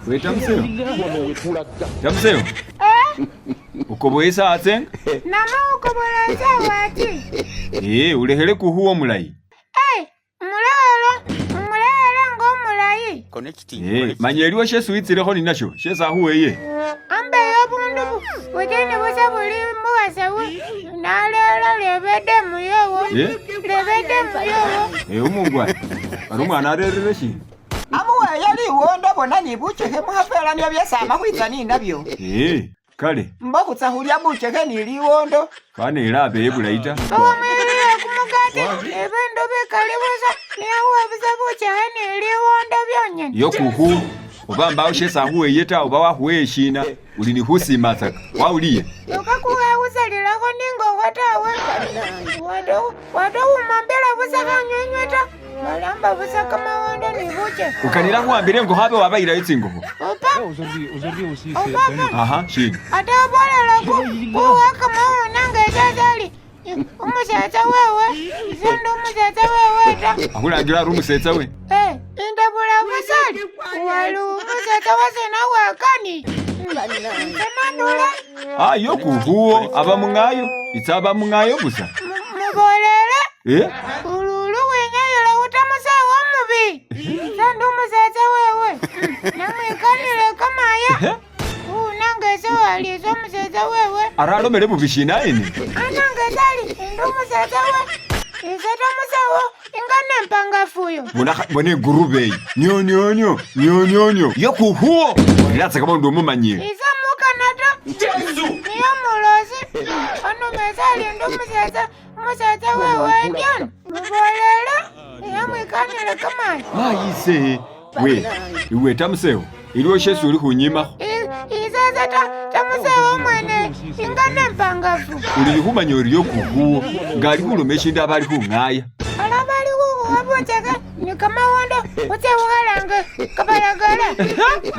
We tamuseyo. Tamuseyo. Eh? Ukoboye saa tsenga? Nama ukobola sawa ati. Eh, ulekhele kukhuwa omulayi. Eh, mulehelo, mulehelo nga omulayi. Eh, manya eliwo shesi witsilekho ninasho shesi akhuweye. Ambeyo bundu butini busa buli muwasewu nalela leba edemu yowo. Eh? Leba edemu yowo. Eh, umungwana. Ari umwana arerere shina? Amuweya liwondo bona ni buchekhe mukhafela nibyo byesi ama khwitsa ninabyo. Eh, kale. Mbo khutsa khulya buchekhe ni liwondo. Fana ela abeye bulayi ta. Owamwilile kumukati ebindu bikali busa niawa busa buchekhe ni liwondo byonyene. Iyo kukhu oba mbawo shesi akhuweye ta oba wakhuweye shina uli ni khusimatsaka wawuliye. Ukakhusalilakho ningokho tawe. Wade wumambila busa khanywinywi ta. Balamba busa kamawondo ni buchekhe. Ukanila khuwambila ingokho abe wabayilayo tsingokho. Opa, opa, Aha, shina? ate obolela kuwa kamawona nga esasali umusetsa wewe sindi umusetsa wewe ta. Akhulangila ari umusetsa we. Eh, indabula busali wali umusetsa wasena wakani senandula. Ah, iyo kukhuwo aba mung'ayo. Itsa aba mung'ayo busa. Mubolele. Eh? Ululu winyayila utamusewa omubi sindi umusetsa wewe namwikanile kamaya unanga ese walisa umusetsa wewe. Ari alomele bubi shina ene? Ananga sali indi umusetsa we ise tamusewo inga nempangafuyo. Bona bona igurube eyi. Nyo nyo nyo nyo nyo nyo. Iyo kukhuwo. Ilatsaka bondi umumanyile. Ise mukana ta niyo mulosi onuma ese ali indi umusetsa umusetsa wewe ndyana mubolele niyamwikanile kamaya. Mayise. We, iwe tamusewo. Iliwo shesi uli khunyimakho. Isese ta tamusewo mwene inga nempangafu. Uli ni khumanya ori iyo kukhuwo. Nga ali khuloma eshindu aba ali khung'aya. Alaba ali khukhuwa bucheke ni kamawondo utse ukhalange kabalagala.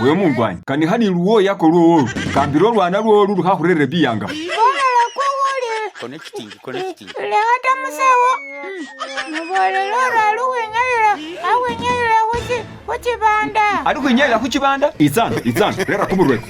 We mungwanyi, kanikha ni luwoyako lwowo kambila olwana lwowo lulukhakhurere biyangafu. Bolela kuwulile. Lekha tamusewo mubolele ori ali khwinyayila akhwinyayila khuchibanda. Ali khwinyayila khuchibanda? Itsana, itsana, rera kumurweko.